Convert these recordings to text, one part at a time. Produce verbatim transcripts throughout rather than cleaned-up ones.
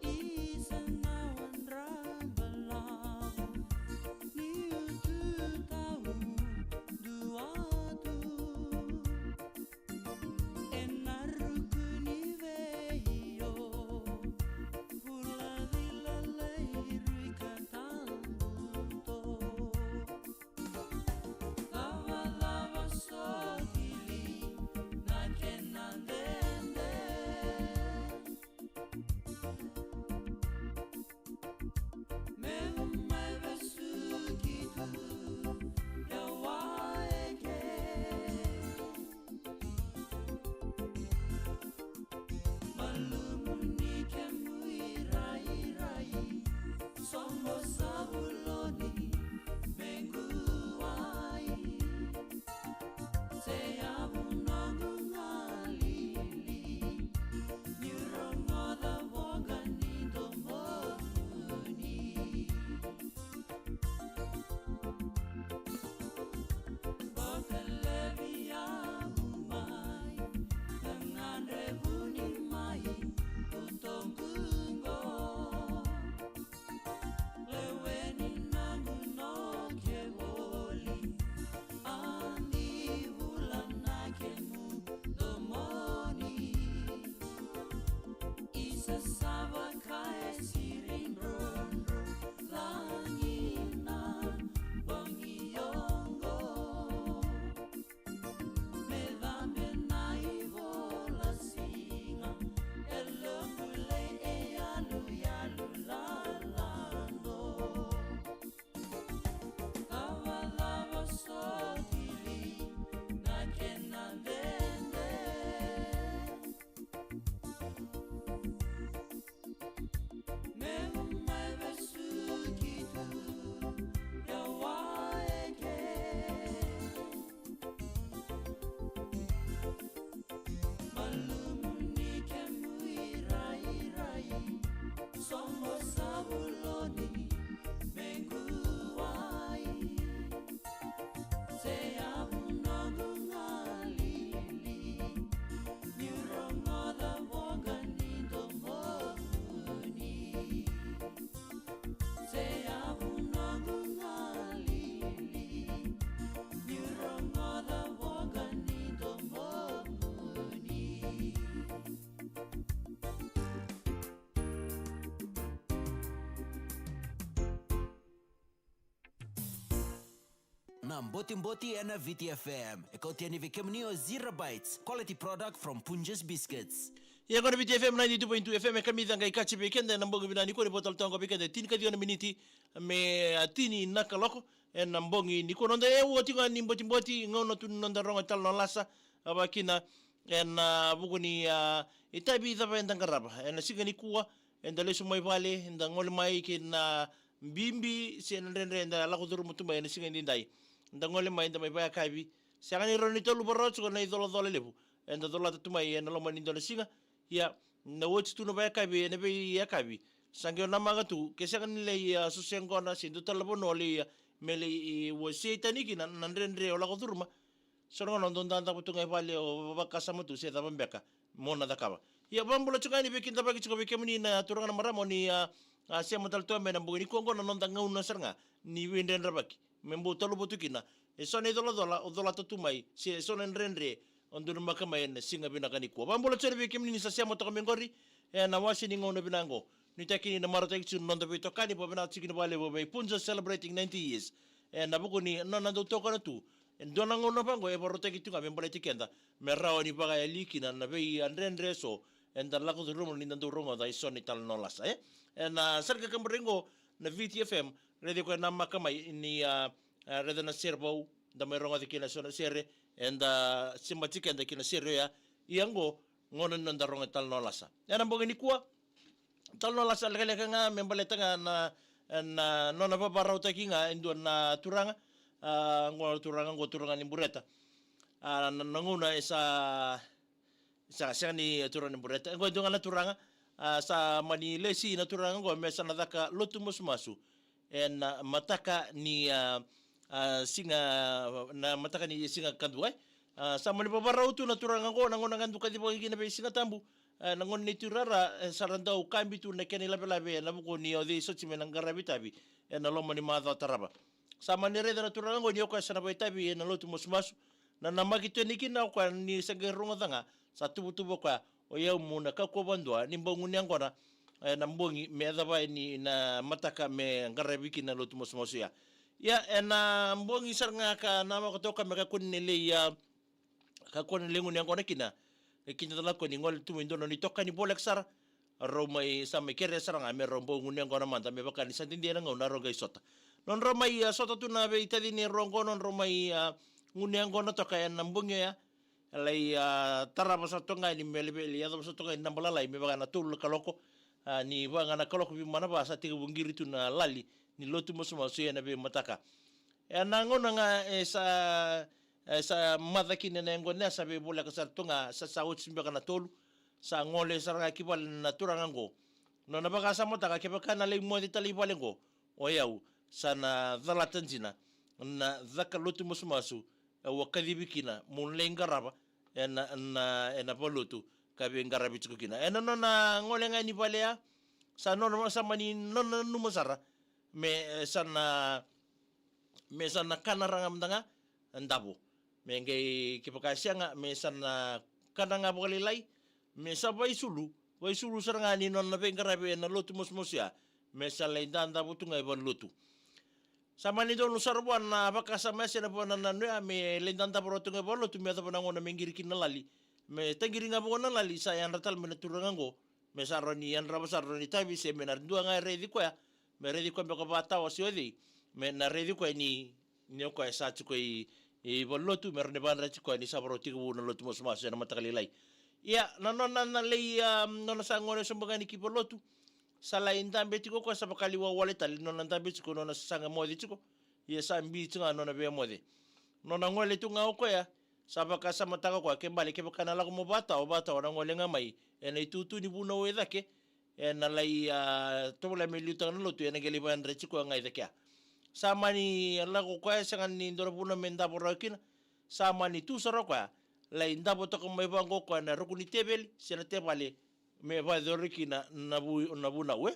Isa na wadra balavu, niu tu tau duatu. Ena ruku ni vei o, vula cila lai rui ka tabuto. Cavacava sotili na kena dede. Meu mai vesuki tu e waeke. Malumu ni kemu irairai, soqo sa vuloni me quai. Se yavu noqu galili, niu rogoca voqa ni domoni. Vakalevi yavu mai, na gadrevi ni mai, utoquqo. Leweni noqu noke voli, a ni vula na kemu domoni. Isa sa vakaesiri drodro, lagina bogi oqo. Me cabe na ivola siga, e loqu lei e yaluyalu lalado. Cavacava sotili na kena dede. Meu mai vesuki tu e waeke. Malumu ni kemu irairai, soqo sa vuloni me quai. Se yavu noqu galili, niu rogoca voqa ni domoni. Se yavu noqu galili, niu rogoca voqa ni domoni. Na Botiboti ena Viti F M. E kauti yani vei kemuni o Zero Bites, quality product from Punjas Biscuits. Ia qo na Viti F M ninety-two point two F M, e kamica qai kaci vei keda ena bogi vinaka nikua, ni votala toka vei keda e tinikaciwa na miniti me a tini na kaloko ena bogi nikua. Noda e ua tiko ga ni botiboti, gauna tu ni noda rogo e tala na lasa, a, vakina ena vuku ni, a, itavi cava eda qarava ena siga nikua. Eda lesu mai vale, eda gole mai kei na bibi se na dredre eda lako curuma tu mai ena siga edaidai. Eda gole mai, eda mai vakayakavi. Sega ni rawa ni taluva rawa tiko na icolacola levu eda colata tu mai ena loma ni dua na siga. Ia, na oti tu na vakayakavi ena veiyakavi, sa qai o namaka tu ke sega ni lai, a, susu yaqona se dua tale na vanua o lai, a, me lai, e, wasei tani kina na dredre o lako curuma. So na gauna o dau dadabe tu ga i vale, o vakasama tu se cava beka mo na cakava. Ia, vakabula tiko yani, veikidavaki tiko vei kemuni na turaga, na marama, o ni, a, a, sema tale tu mai ena bogi nikua. Oqo na noda gauna sara ga ni veidredrevaki me bau taluva tu kina e so na icolacola o colata tu mai se e so na dredre o donumaka mai ena siga vinaka nikua. Vakabula tiko yani vei kemuni ni sa sema toka mai qori ena wase ni gauna vinaka oqo. Nuitaki ni na marautaki tiko na noda veitokani, vakavinavinaka tiko kina vakalevu vei Punjas celebrating ninety years. Ena vuku ni nona dau tokona tu e dua na gauna vaqo e vakarautaki tu ga me baleti keda, me rawa ni vakayali kina na veidredre eso eda lako curuma ni da dau rogoca e so na italanoa lasa, e? Ena sala ka kaburaki oqo na Viti F M, raici koya e namaka mai ni, a, a, raica na sere vou, da mai rogoca kina so na sere, eda semati keda kina sere oya. Ia oqo, gauna ni noda rogo e talanoa lasa ena bogi nikua. Talanoa lasa lekaleka ga me baleta ga na, na nona vakarautaki ga e dua na turaga. A, oqo na turaga, oqo turaga ni Bureta. A, na, na gauna e sa, sa sega ni turaga ni Bureta. Oqo e dua ga na turaga, a, sa mani lesi na turaga oqo me sa na caka lotu masumasu ena mataka ni, a, a, siga, na mataka ni siga kadua, e. A, sa mani vavarau tu na turaga oqo na gauna ga dau kacivi kina vei Siga Tabu, e, na gone ni Tui Rara, e, sa ra dau kabi tu na kena ilavelave ena vuku ni o cei soti me na qaravi itavi ena loma ni macawa tarava. Sa mani raica na turaga oqo ni o koya sa na vakaitavi ena lotu masumasu. Na namaki tu yani kina o koya ni sa qai rogoca ga sa tuvatuva o koya, o yau meu na kakua vakadua ni bau gunu yaqona ena bogi me yacova yani na mataka me qaravi kina na lotu masumasu ya. Ia ena bogi sara ga ka namaka toka me kakua ni lai, a, kakua ni lai gunu yaqona kina. E kina tale o koya ni gole tu mai e dua na nona itokani voleka sara. Rau mai, sa mai kerea sara ga me rau bau gunu yaqona mada me vaka ni sa dede na gauna rau qai sota. Nodrau mai, a, sota tu na veitacini rau oqo, nodrau mai, a, gunu yaqona toka ena bogi oya. E lai, a, tarava sara toka ga yani me lai, lai yacova sara toka ga yani na naba lalai me vaka na tolu na kaloko. A, ni vaka ga na kaloko veimanava sa tekivu qiri tu na lali ni lotu masumasu ena veimataka. Ena gauna ga e sa, e sa maca kina na yaqona ya, sa veivoleka sara tu ga, sa, sa oti beka na tolu. Sa gole sara ga ki vale na turaga oqo. Nona vakasamataka, kevaka na lai moce tale i vale oqo, o yau sa na calata dina na caka lotu masumasu au a kacivi kina meu lai qarava ena, na, ena valelotu ka veiqaravi tiko kina. Ena nona gole ga yani vale ya, sa nona, sa mani nona nanuma sara me, e, sa na, me sa na kana raga mada ga davo. Me qai kevaka sega, me sa na kana ga vakalailai, me sa vakaisulu, vakaisulu sara ga ni nona veiqaravi ena lotu masumasu ya, me sa lai dadavo tu ga i valelotu. Sa mani donu sara vua na vakasama ya se na vanananu ya me lai dadavo rawa tu ga i valelotu me yacova na gauna me qiri kina na lali. Me taqiri ga vua na lali, sa yadra tale mai na turaga oqo me sa rawa ni yadrava sara, rawa ni tavi, se me na dua ga e raici koya, me raici koya beka vakatawa se o cei, me na raici koya ni, ni o koya sa tiko i, i valelotu, me rawa ni vakayadrati koya ni sa vakarau tekivu na lotu masumasu ena mataka lailai. Ia na nona na lai, a, nona sa gole sobu ga yani ki valelotu, sa lai dabe tiko o koya, sa vakaliwa wale tale nona dabe tiko, nona sasaga moce tiko. Ia sa biu tiko ga nona via moce. Nona gole tu ga o koya, sa vakasamataka o koya, ke bale kevaka na lako mai vakatawa, vakatawa na gole ga mai ena itutu ni vunau e cake, ena lai, a, tovolea me liutaka na lotu, ena qai lai vakayadrati koya ga i cake ya. Sa mani lako o koya, sega ni dua na vunau me davo rawa kina. Sa mani tu sara o koya, lai davo toka mai vaqo o koya na ruku ni teveli se na tevale, me vakayacori kina na vu, na vunau, e,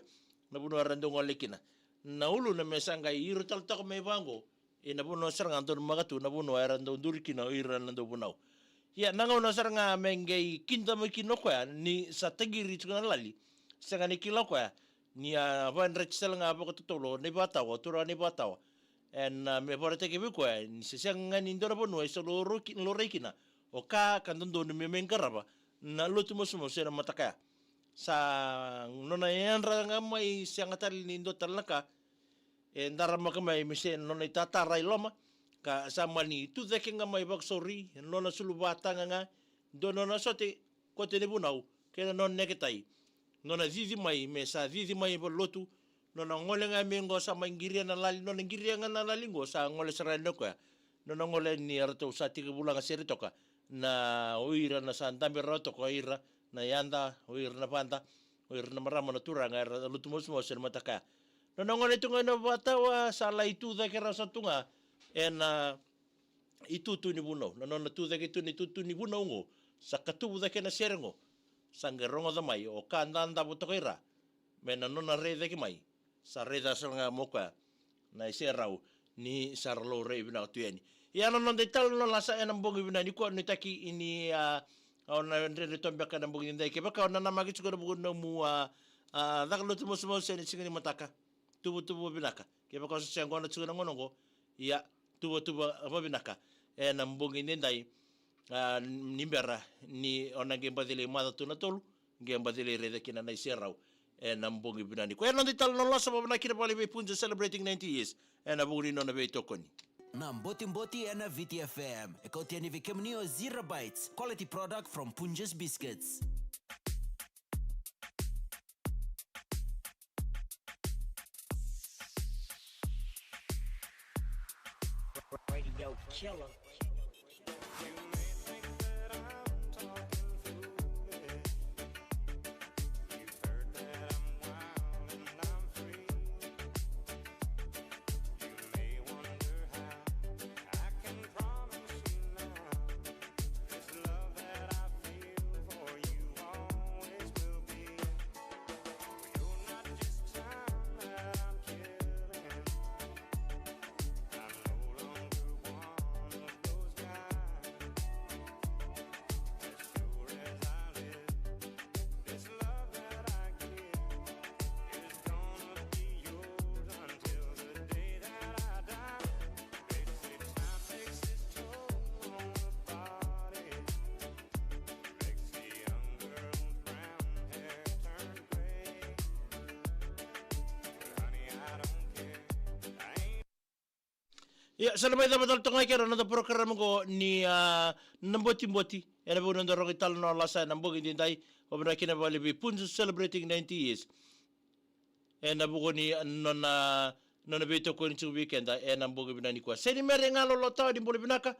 na vunau era dau gole kina. Na uluna me sa qai iro tale toka mai vaqo, ena vanua sara ga donumaka tu na vanua era dau duri kina o ira na dauvunau. Ia na gauna sara ga me qai kidamaki kina o koya ni sa taqiri tiko na lali, sega ni kila o koya ni a vakayadrati sara ga vakatotolo na ivakatawa, turaga na ivakatawa. Ena, a, me vakaraitaki vei koya ni se sega ga ni dua na vanua e sa laurai ki, laurai kina o ka ka dodonu me mai qarava na lotu masumasu ena mataka ya. Sa nona yadra ga mai, sega tale ni dua tale na ka e daramaka mai me se nona itatara i loma, ka sa mani tu cake ga mai vakasauri, nona sulu vataga ga, dua nona sote, kote ni vunau, kei na nona neketai. Nona cici mai, me sa cici mai valelotu, nona gole ga mai qo sa mai qiria na lali, nona qiria ga na lali qo sa gole sara yani o koya. Nona gole ni eratou sa tekivu laga sere toka na, o ira na sa dabe rawa toka o ira na yada, o ira na vada, o ira na marama, na turaga era lotu masumasu ena mataka ya. Nona gole tu ga ena vakatawa, sa lai tu cake rawa sara tu ga ena itutu ni vunau. Na nona tu cake tu na itutu ni vunau qo, sa katuvu cake na sere qo. Sa qai rogoca mai o ka dadavo toka i ra, me na nona rai cake mai, sa raica sara ga mai o koya na iserau ni sa ra laurai vinaka tu yani. Ia na noda italanoa lasa ena bogi vinaka nikua, nuitaki ni, a, o na dredre toka beka ena bogi nidai. Kevaka o na namaki tiko ena vuku ni nomu, a, a, caka lotu masumasu ena siga ni mataka, tuvatuva vinaka. Kevaka o se qona tiko ena gauna qo, ia, tuvatuva vavinaka ena bogi nidai, a, ni bera ni o na qai baci lai maca tu na tolu, qai baci lai raica kina na iserau ena bogi vinaka nikua. Ena noda italanoa lasa, vavinaka kina vakalevu vei Punjas celebrating ninety years ena vuku ni nona veitokoni. Na Botiboti ena Viti F M e kauta yani vei kemuni o Zero Bites, quality product from Punjas Biscuits. Radio Killer. Ia, sa na mai cava tale toka ga kina na noda porokaramu qo ni, a, na botiboti. Ena vuku ni noda rogo italanoa lasa ena bogi edaidai. Vakavinavinaka kina vakalevu vei Punjas celebrating ninety years. Ena vuku ni nona, nona veitokoni tiko vei keda ena bogi vinaka nikua. Seni Mere Galolotawa, ni bula vinaka.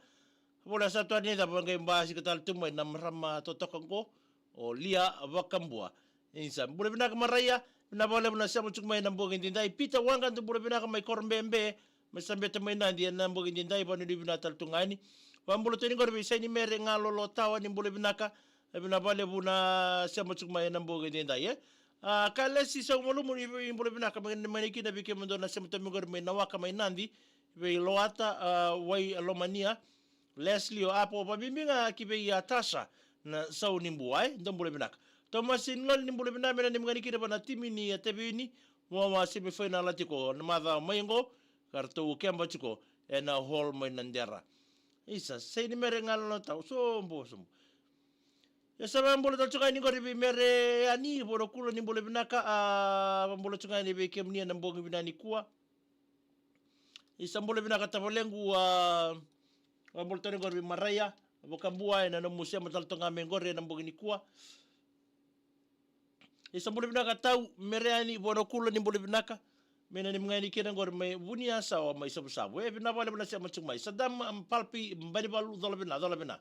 Vola sa toa ni cava qai basika tale tu mai na marama totoka qo, o Lia Vakabua. Isa, bula vinaka Maraia, vinaka vakalevu na sema tiko mai na bogi edaidai. Pita Waqa, dou bula vinaka mai Korobebe, mai Sabete mai Nadi ena bogi edaidai, vanuinui vinaka tale tu ga yani. Vabula tu yani qori vei Seni Mere Galolotawa, ni bula vinaka, vinaka vakalevu na sema tiko mai ena bogi edaidai, e. A, Kalesi Saumalumu, ni bula vinaka, mai, mai kina vei kemudou na sema tiko mai qori mai Nawaka mai Nadi, vei Loata, a, Wai Lomania, Leslie o Apo, vabibi ga ki vei a Tasa na Saunibua, e, dou bula vinaka. Tomasi Niloli, ni bula vinaka, me nanumi ga ni kina va na timi ni a Teveini, wawa semi final tiko na macawa mai qo, ka ratou keba tiko ena hall mai Nadera. Isa, Seni Mere Galolotawa, sobo, sobo. Ia sa vabula tale tiko ga yani qori vei Mere Yani Vonokula, ni bula vinaka, a, vabula tiko ga yani vei kemuni ena bogi vinaka nikua. Isa, bula vinaka tavalequ, a, vabula tale qori vei Maraia Vakabua ena nomu sema tale toka ga mai qori ena bogi nikua. Isa, bula vinaka Tau, Mere Yani Vonokula, ni bula vinaka. Me nanumi ga yani kina qori mai Vuniyasawa mai Savusavu. E, vinaka vakalevu na sema tiko mai. Sadam, am, Palpi Balivalu, cola vinaka, cola vinaka.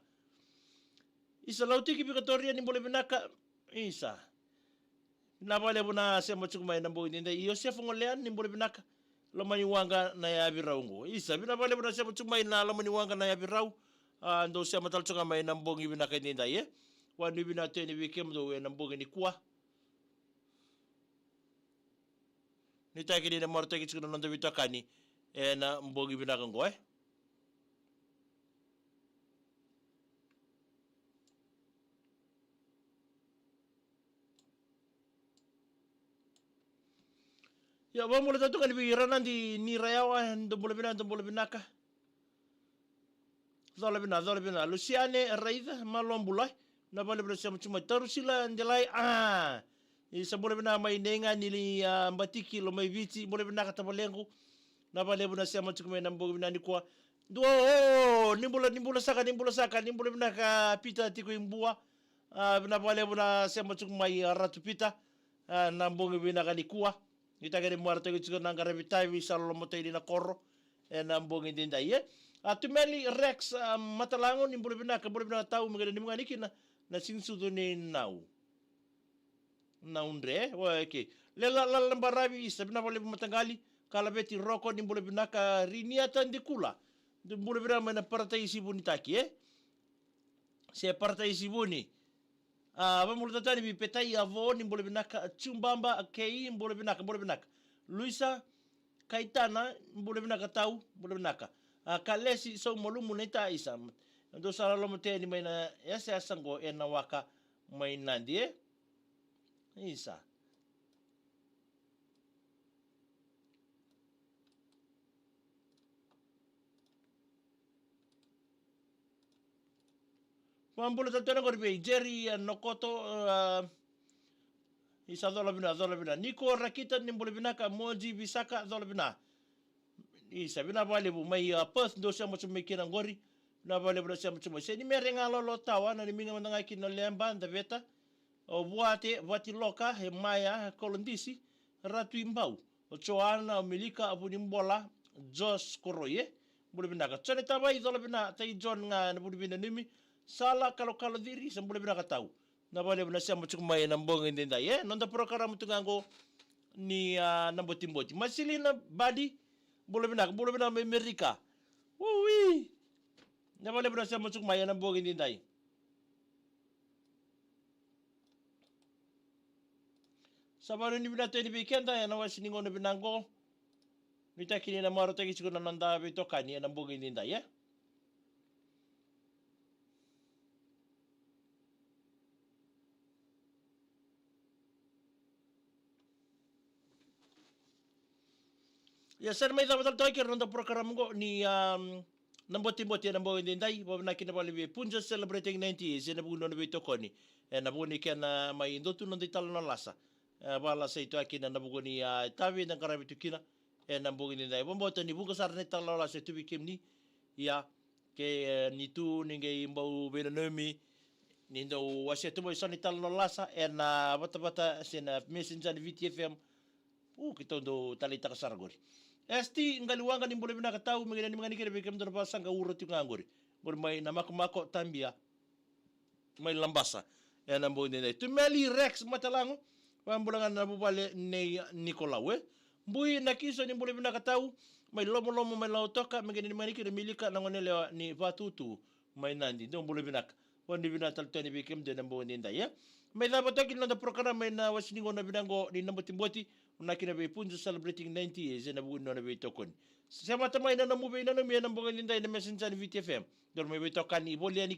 Isa, Lautiki Vikatoria, ni bula vinaka. Isa. Vinaka vakalevu na sema tiko mai na bogi edaidai. Iosefa Golea, ni bula vinaka. Lomani Waqa na yavi rau qo. Isa, vinaka vakalevu na sema tiko mai na Lomani Waqa na yavi rau. A, dou sema tale tiko ga mai na bogi vinaka edaidai, e. Vanuinui vinaka tu yani vei kemudou ena bogi nikua. Nuitaki ni na marautaki tiko na noda veitokani ena bogi vinaka qo, e. Ia, vabula tale toka yani vei Ranadi ni Rayawa, dou bula vinaka, dou bula vinaka. Cola vinaka, cola vinaka. Lusiane Raica, malo bula. Vinaka vakalevu na sema tiko mai. Tarusila Delai, a. Isa, bula vinaka mai Neiga ni, a, Batiki, Lomaiviti, bula vinaka tavalequ. Vinaka vakalevu na sema tiko mai na bogi vinaka nikua. Dua, o, ni bula, ni bula saka, ni bula saka, ni bula vinaka Pita tiko i Bua. A, vinaka vakalevu na sema tiko mai, a, Ratu Pita. A, na bogi vinaka nikua. Nuitaki ni marautaki tiko na qaravi tavi sa lolomatai ni na koro ena bogi edaidai, e. A, Tumeli Rex, a, Matalago, ni bula vinaka, bula vinaka Tau, me qai nanumi ga yani kina na siganisucu ni Nau. Nau Dre, o, okay. Lela, Lala na Baravi, isa, vinaka vakalevu mataqali. Kalaveti Roko, ni bula vinaka. Rinia Tadikula, ni bula vinaka mai na Parataisi Vunitaki, e. Se Parataisi Vuni. A, vabula tale yani vei Petai Avo, ni bula vinaka. Jubaba Kei, bula vinaka, bula vinaka. Luisa Kaitana, bula vinaka Tau, bula vinaka. A, Kalesi Saumalumu, naita, isa. Dou sa loloma tu yani mai na yasayasa qo ena Waka mai Nadi, e. Isa. Vabula tale tu yani qori vei Jerry, a, Nokoto, a, isa, cola vinaka, cola vinaka. Niko Rakita, ni bula vinaka. Moji Visaka, cola vinaka. Isa, vinaka vakalevu mai, a, Perth, dou sema tiko mai kina qori. Vinaka vakalevu na sema tiko mai. Seni Mere Galolotawa, nanumi ga mada ga kina Leba, Daveta. O Vuate, Vatiloka, e Maya, Kolodisi, Ratu Ibau, o Joana, o Milika, a Vunibola, Jos Koroi, e. Bula vinaka. Jone Tavai, cola vinaka, Tai Jon ga na Vunivinanumi, Sala Kalokalo Ciri, sa bula vinaka Tau. Vinaka vakalevu na sema tiko mai ena bogi edaidai, e. Noda porokaramu tu ga qo ni, a, na botiboti. Masilina Badi, bula vinaka, bula vinaka mai Merika. Ui. Vinaka vakalevu na sema tiko mai ena bogi edaidai. Sa vanuinui vinaka tu yani vei keda ena wase ni gauna vinaka qo. Nuitaki ni na marautaki tiko na noda veitokani ena bogi edaidai, e. Ia, sa na mai cava tale toka kina na noda porokaramu qo ni, am, na botiboti ena bogi edaidai, vakavinavinaka kina vakalevu vei Punjas celebrating ninety years ena vuku ni nona veitokoni. Ena vuku ni kena mai dua tu na noda italanoa lasa. E, vakalasai toka kina na vuku ni, a, itavi eda qaravi tu kina ena bogi ni dai. Vabauta ni vuqa sara na italanoa lasa e tu vei kemuni. Ia, ke, e, ni tu ni qai bau veinanumi, ni dau wasea tu mai so na italanoa lasa ena vatavata se na Messenger ni V T F M. U, keitou dau taleitaka sara qori. S T Qaliwaqa, ni bula vinaka tau, me qai nanumi ga ni kere vei kemudou na vasaqa ura tiko ga qori. Qori mai na Makomako, Tabia, mai Labasa. Ena bogi ni dai. Tumeli Rex Matalago, vabula ga na vuvale nei Nikolau, e. Bui Nakiso, ni bula vinaka tau, mai Lomolomo, mai Lautoka, me qai nanumi ga ni kere Milika, na gone yalewa ni Vatutu, mai Nadi. Dou bula vinaka. Vakanuinui vinaka tale tu yani vei kemudou ena bogi ni dai, e. Mai cava toki na noda program mai na wase ni gauna vinaka qo ni Nabatiboti, na kena veipunja celebrating ninety years ena vuku ni nona veitokoni. Semata mai na nomu veinanumi ena bogi ni dai ena Messenger ni V T F M. Dou mai veitokani, voli yani